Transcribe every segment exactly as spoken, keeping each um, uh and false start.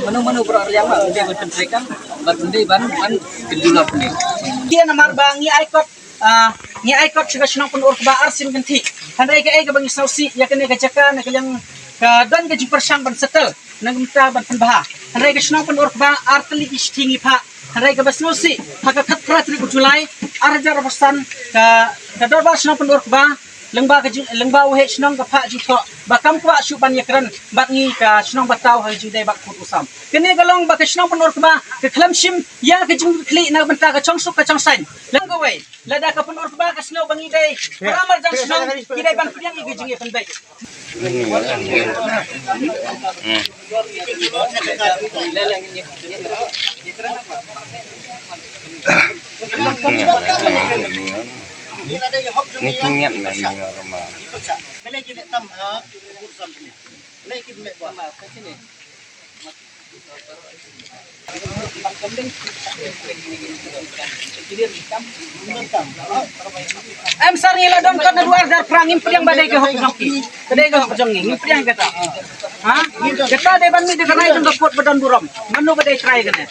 Mano mano bro Arliang ba dei ban pyntrei kam ba dei ban ban kynduh la pyntrei. Kien namar ba ngi ai kot, ah, ngi ai kot sha ka shnong Pynurkba ar sien kynthih. Hynrei kaei kaba ngi sngewsih ïa kane ka jaka na ka liang ka don ka jingpyrshang ban settle na ka bynta ban pynbha. Hynrei ka shnong Pynurkba ar tylli ki shithi ngi phah. Hynrei kaba sngewsih ha ka khatphra tarik u July ar hajar arphew san ka ka dorbar shnong Pynurkba lyngba ka jing, lyngba u heh shnong ka phah jingthoh ba kam kwah shuh ban ïakren bad ngi ka shnong Bataw ha ka jingdei bad Pud u Sam. Kane ka long ba ka shnong Pynurkba ka khlem shim ïa ka jingkitkhlieh na ka bynta ka chongsuk ka chongsaiñ. Lang kawei, lada ka Pynurkba ka sngew ba ngi dei para marjan shnong, ki dei ban pdiang ïa ka jingïapynbeit. Em sar ngi la don kot na duar dar prang ngim pdiang ba dei ka hok jong ki. Ka dei ka hok jong ngi, ngim pdiang kata. Ha? Kata dei ban mih da ka rai jong ka kot ba don burom. Mano ba dei trai kane.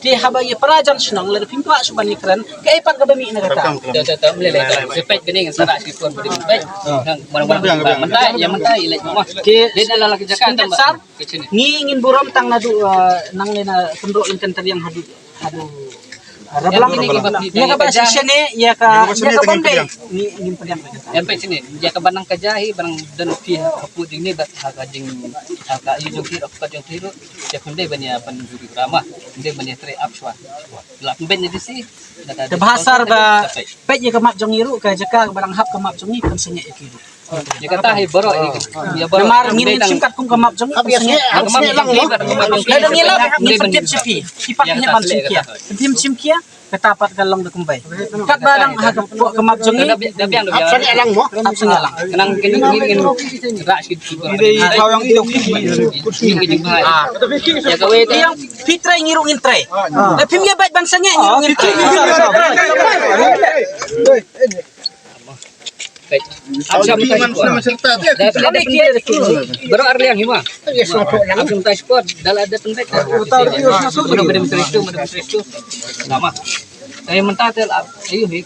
Te haba ïa para jan shnong lada phim kwah shuh ban ïakren, kaei pat kaba mih na kata. Te te te mlei lei te. Peit kane ngan sa rah shi por ba dei peit. Nang mana mana mynta ïa mynta ïa leit ma. Te dei na la la ka jaka sar. Ngi ngin burom tang naduh, eh, nangne na Kynroh Lyngkentariang haduh haduh Rablang. Ïa kaba shisha ne ïa ka ïa ka ban dei. Ngi ngin pdiang. Ïa peit shane ïa kaba nang ka jia hi ba nang don phi ha pud jong ne bad ha ka jing ha ka ïa jong phi ruh ka jong phi ruh. Ïa khun dei ban ïa ban juri drama. Dei ban ïa trei ap shwa. La pynbeit ne disi. Te bha sar ba peit ïa ka map jong ngi ruh ka jaka ba dang hap ka map jong ngi pynsangeh ïa ki ruh. Ïa kata hi baroh ïa baroh. Namar ngin ïa shim katkum ka map jong ngi pynsangeh. Ka map jong ngi, ka map jong ngi. Lada ngi lap ngin pyntip sha phi. Phi pat ngin ban shim khia. Pyntip shim khia kata pat ka long da kumbai. Katba dang ha ka map jong ngi. Ap sangeh lang mo. Ap sangeh lang. Kenang kini ngin ngin rak sikit. Ïa kawei te ïa phi trei ngi ruh ngin trei. Lada phim ïa bad ban sangeh ngi ruh ngin trei. Baroh Arliang hi ma. Am sum tai sport dal ada pendek. Mana beri menteri tu, mana beri menteri tu. Nama? Saya mentah tel ayu hi.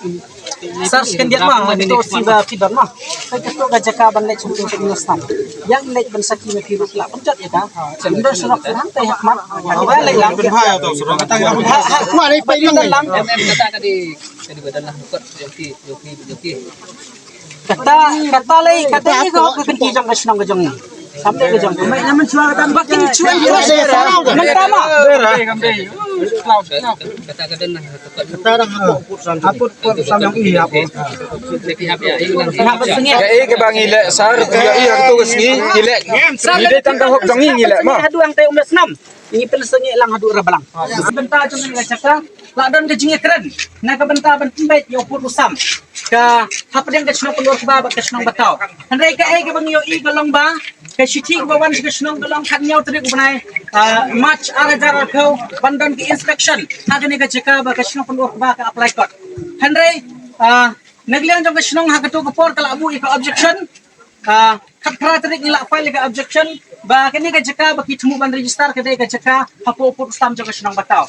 Sar second dia ma to si ba ti ban ma. Ka to ka jaka ban leit sum tu sum stam. Yang leit ban saki na ki ruh la pencet ya ka. Sendor surok surang tai hak mat. Ba leit lang. Ha ha. Wa leit pai lang. Kata ka di ka di badan lah kot joki joki joki. Kata kata lei kata ni ko ka kenti jong ka shnong ka jong ni. Sampai ka jong. Mai naman chua kata ba kin chua. Mentama. Kata ka dan lah. Kata dang haput put sam. Haput put sam yang i haput. Ka e ka bang i le sar ka i ha tu ka sngi i le. Sar i de tang ka hok jong i le ma. Haduh ang te um le snam. Ngi pynsangeh lang haduh Rablang. Bynta jong ka jaka la don ka jingïakren na ka bynta ban pynbeit ïa u pud u sam ka hapdeng ka shnong Pynurkba bad ka shnong Bataw. Hynrei kaei kaba ngi ïohi ka long ba ka shithi kaba wan sha ka shnong ka long khathynñiew tarik u bnai, ah, March ar hajar arphew ban don ka inspection ha kane ka jaka ba ka shnong Pynurkba ka apply kot. Hynrei, ah, na ka liang jong ka shnong ha kato ka por ka la buh ïa ka objection. Ah, khatphra tarik ngi la file ka objection ba kane ka jaka ba ki thmu ban register ka dei ka jaka hapoh pud u slam jong ka shnong Bataw.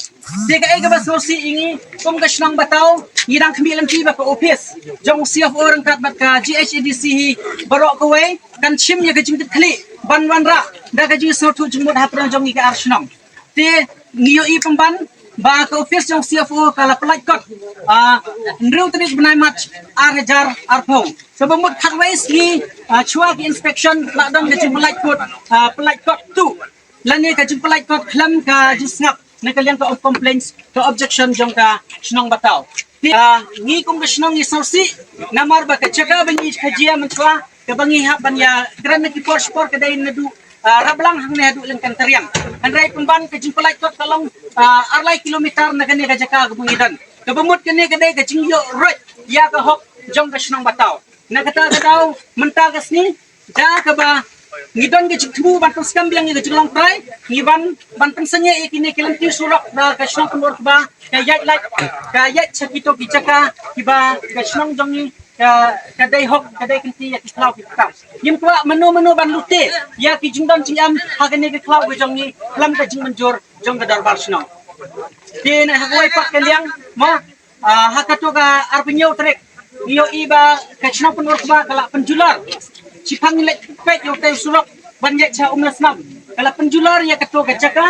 Te kaei kaba sngewsih ïa ngi kum ka shnong Bataw ngi dang khmih lynti ba ka office jong C F O ryngkat bad ka G H A D C hi baroh kawei kan shim ïa ka jingkitkhlieh ban wanrah da ka jingsngewthuh jingmut hapdeng jong ngi ka ar shnong. Te ngi ïohi pynban ba ka office jong C F O ka la pyllait kot, ah, hynriew tarik bnai March ar hajar arphew. Sa ba mut khatwei sngi, ah, shuwa ki inspection la don ka jingpyllait kot, ah, pyllait kot tu. Lane ka jingpyllait kot khlem ka jingsngap na ka liang ka complaints ka objection jong ka shnong Bataw. Te, ah, ngi kum ka shnong ngi sngewsih namar ba ka jaka ba ngi ka jia mynshuwa kaba ngi hap ban ïakren na ki por shipor ka dei naduh, ah, Rablang hangne haduh Lyngkentariang. Hynrei pynban ka jingpyllait kot ka long, ah, ar lai kilometer na kane ka jaka kaba ngi don. Kaba mut kane ka dei ka jingïoh roit ïa ka hok jong ka shnong Bataw. Na kata ka daw mynta ka sngi da kaba ngi don ka jingthmu ban pynskhem biang ïa ka jinglong trai ngi ban ban pynsangeh ïa kine ki lynti surok da ka shnong Pynurkba ka ïaid lait ka ïaid sha kito ki jaka kiba ka shnong jong ngi ka, ka dei hok, ka dei kynti ïa ki khlaw ki ktar. Ngim kwah mano mano ban lute ïa ki jingdon jingem ha kane ka khlaw ka jong ngi khlem ka jingmynjur jong ka dorbar shnong. Te na ha kawei pat ka liang mo, ah, ha kato ka arphew hynñiew tarik ngi ïohi ba ka shnong Pynursba ka la pynjulor. Shiphang ngi leit peit ïa utei u surok ban ïaid sha Umla Snam, ka la pynjulor ïa kato ka jaka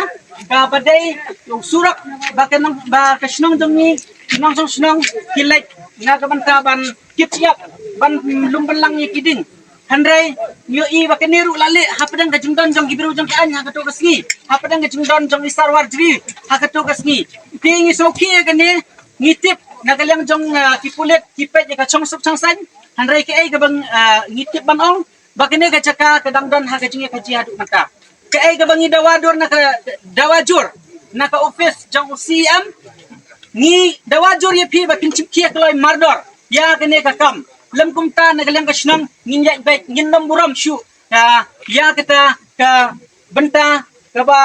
kaba dei u surok ba ka nong, ba ka shnong jong ngi, shnong jong shnong ki leit na ka bynta ban kit ïap, ban lum bynlang ïa ki ding. Hynrei ngi ïohi ba kane ruh la leh hapdeng ka jingdon jong ki briew jong ka aiñ ha kato ka sngi, hapdeng ka jingdon jong i Sir Warjri ha kato ka sngi. Te ngi sngewkhia ïa kane, ngi tip na ka liang jong, ah, ki pulit ki peit ïa ka shongsuk shongsaiñ. Hynrei kaei kaba, ah, ngi tip ban ong ba kane ka jaka ka dang don ha ka jingïakajia haduh mynta. Kaei kaba ngi dawa dur na ka, dawa jur na ka office jong u C M, ngi dawa jur ïa phi ba phin shim khia kloi mardor ïa kane ka kam. Lym kumta na ka liang ka shnong ngin ïaid beit, ngin ym burom shuh, ah, ïa kata ka bynta kaba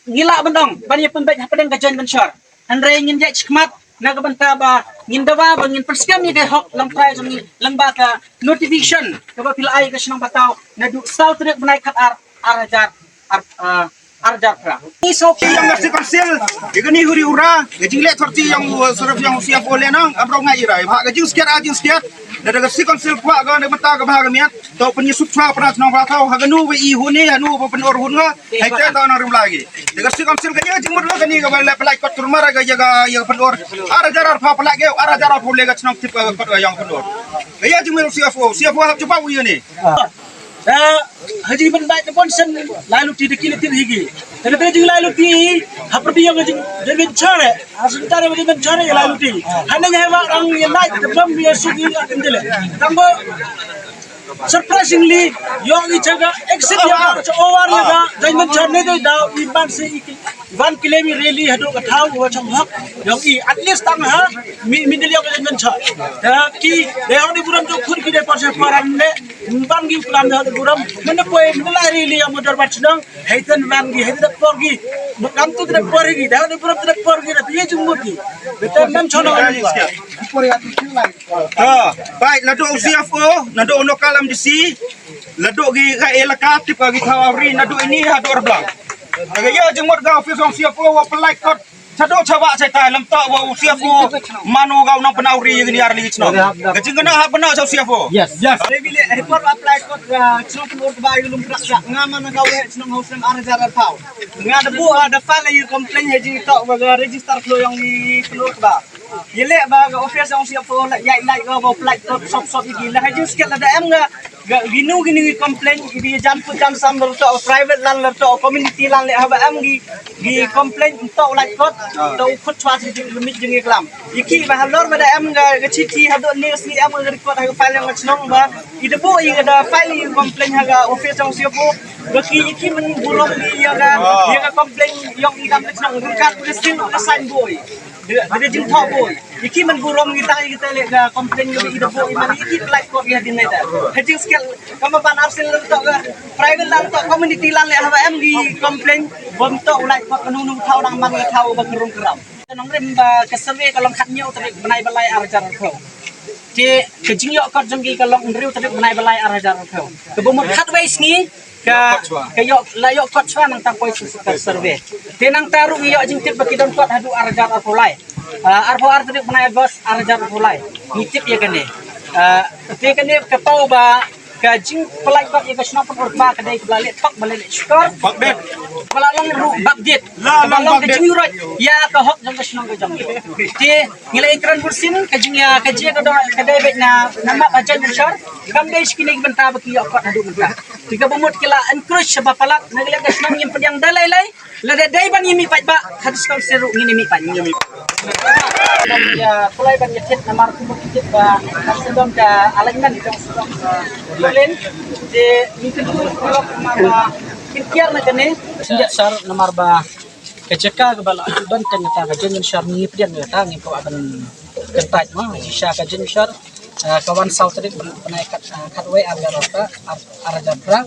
ngi lah ban ong ban ïa pynbeit hapdeng ka joint venture. Hynrei ngin ïaid shakhmat na ka bynta ba ngin dawa ba ngin pynskhem ïa ka hok longtrai jong ngi lyngba ka notification kaba phi la ai ka shnong Bataw naduh saw tarik bnai khatar ar hajar ar, ah, ar hajar phra. Ngi sngewkhia ïa ka City Council ïa kane huri hura ka jingleh thorti ïa u, uh, saraf ïa u C F O leh nang, ym rong ngai ira. Ba ka jingskhiat, ah, jingskhiat da ka City Council kwah ka na ka bynta kaba ha ka miet. To pynïasuk chwa para chnong Bataw, ha kano ba i hun i, ha kano ba pynur hun nga, hai te to nang rim lagi. Da ka City Council ka ïa jingmut ka kani kaba la pynlait kot turmar ka ïa ka ïa pynur. Ar hajar arphew pynlait ka, ar hajar arphew le ka chnong tip ka kot ka ïa pynur. Ka ïa jingmut C F O, C F O hap jubab u ïa ni. Da ha jingmut bai te pon sen lai luti de kile tir higi. Te te jing lai luti ha perdi ïa jing jing chare. Asal tare jing chare lai luti. Hana nya ba ang ïa lai te pam ïa sugi ïa kendele. Tang ba surprisingly, ïoh i jaka exit ïa ka, cha over ïa ka, jaiñ ban char ne dei daw, i ban se i ki, i ban kilem i rally haduh ka thaw, wa chong hok, ïoh i, at least tang ha, mi, mi dei ïoh ka jaiñ ban char. Da ki, dei hok di buram jong khun ki dei por se paran ne, ban ki klam dei hok di buram, men dei poi, men dei lai rally ïa mo dorbar chnong, hei ten ban ki, hei ten por ki, mo kam tu ten por ki, dei hok di buram ten por ki, da tu ye jung mut ki. Betul nam chong na. Ah, bai, naduh u C F O, naduh u local M D C, naduh ki ka elaka tip ka ki thaw ri, naduh ini haduh Rblang. Daga ïa jingmut ka office jong C F O wa pynlait kot. Chado chaba chai tai lam ta wa u C F O mano ga u nang pynau ri ïa kini ar li chnong. Ka jingkana ha pynau cha u C F O. Yes. Yes. Dei bile report wa pynlait kot ka chnong Pynursba ïa ka lum prak ka nga man nga wa chnong Hausnam ar hajar arphew. Nga da bu, ah, da file ïa complaint ha jingtok wa ka register klo ïong i Pynursba. Ïa leh ba ka office jong C F O la ïaid lait ka ba pynlait kot sop sop ïa ki la ha jingskhem lada em ka, ka kino kino ki complaint ïa ki jan put jan sam la ruh to private land la ruh to community land leh haba em ki, ki complaint to lait kot to u khut chwa sha jingmit jingïaklam. Ïa ki ba halor ba da em ka, ka chithi haduh ne ka sngi em ka record ha ka file jong ka chnong ba i da buh ïa ka da file ïa ka complaint ha ka office jong C F O ba ki ïa ki men burom ki ïa ka, ïa ka complaint ïong i kam ka chnong ryngkat ka seal ka sign buh. Dei, dei jingthoh buh. Ïa ki men burom ngi tang ïa kita leh ka complain ngi ïa da buh i man ïa ki pynlait kot ïa dei ne da. Ha jingskhem kama ban arsien lem to ka private land to community land leh haba em ki complain bym to u lait kot ka nung nung thaw dang man ka thaw ba ka rung ka ram. Nongrim ba ka survey ka long khathynñiew tarik bnai ba lai ar hajar arphew. Te ka jingïoh kot jong ki ka long hynriew tarik bnai ba lai ar hajar arphew. Kaba mut khatwei sngi ka, ka ïoh, la ïoh kot chwa nangta poi sha ka survey. Te nangta ruh ngi ïoh jingtip ba ki don kot haduh ar hajar arphew lai. Ah, arphew ar tarik bnai August ar hajar arphew lai. Ngi tip ïa kane. Ah, te kane ka paw ba ka jingpynlait kot ïa ka shnong Pynursba ka dei kaba la leh tok ba la leh shkor. Ba la long ruh backdate. Ba la long ka jingïuroit ïa ka hok jong ka shnong ka jong. Te ngi la ïakren bunsien ka jingïa ka jia ka dei, ka dei beit na, na map hajan u shor. Kam dei shi kine ki bynta ba ki ïoh kot haduh mynta. Te kaba mut ki la encourage shaba palat na ka liang ka shnong ngim pdiang da lei lei. Lada dei ban ïa mih paidbah ha district council ruh ngin ïa mih paidbah. Ïa, kulai ban ïa thied namar kumba ki thied ba ka sdom ka alignment jong sdom ka Berlin. Te ngin kyntu kumba kin kiar na kane. Sngewsih sar namar ba ka jaka kaba la don kane ka, ka jingshar ngi pdiang kata ngi kwah ban kyntait ma shisha ka jingshar. Ah, ka wan saw tarik bnai khat, ah, khatwei ar hajar arphew, ar, ar hajar arphew.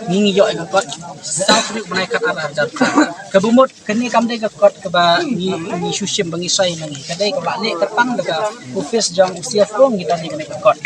Ngi ngi ïoh ïa ka kot saw tarik bnai khat ar hajar arphew. Kaba mut kane kam dei ka kot kaba ngi, ngi shu shim ba ngi sai na ngi. Ka dei kaba la leh kyrpang da ka office jong u C F O ngi don ïa kane ka kot.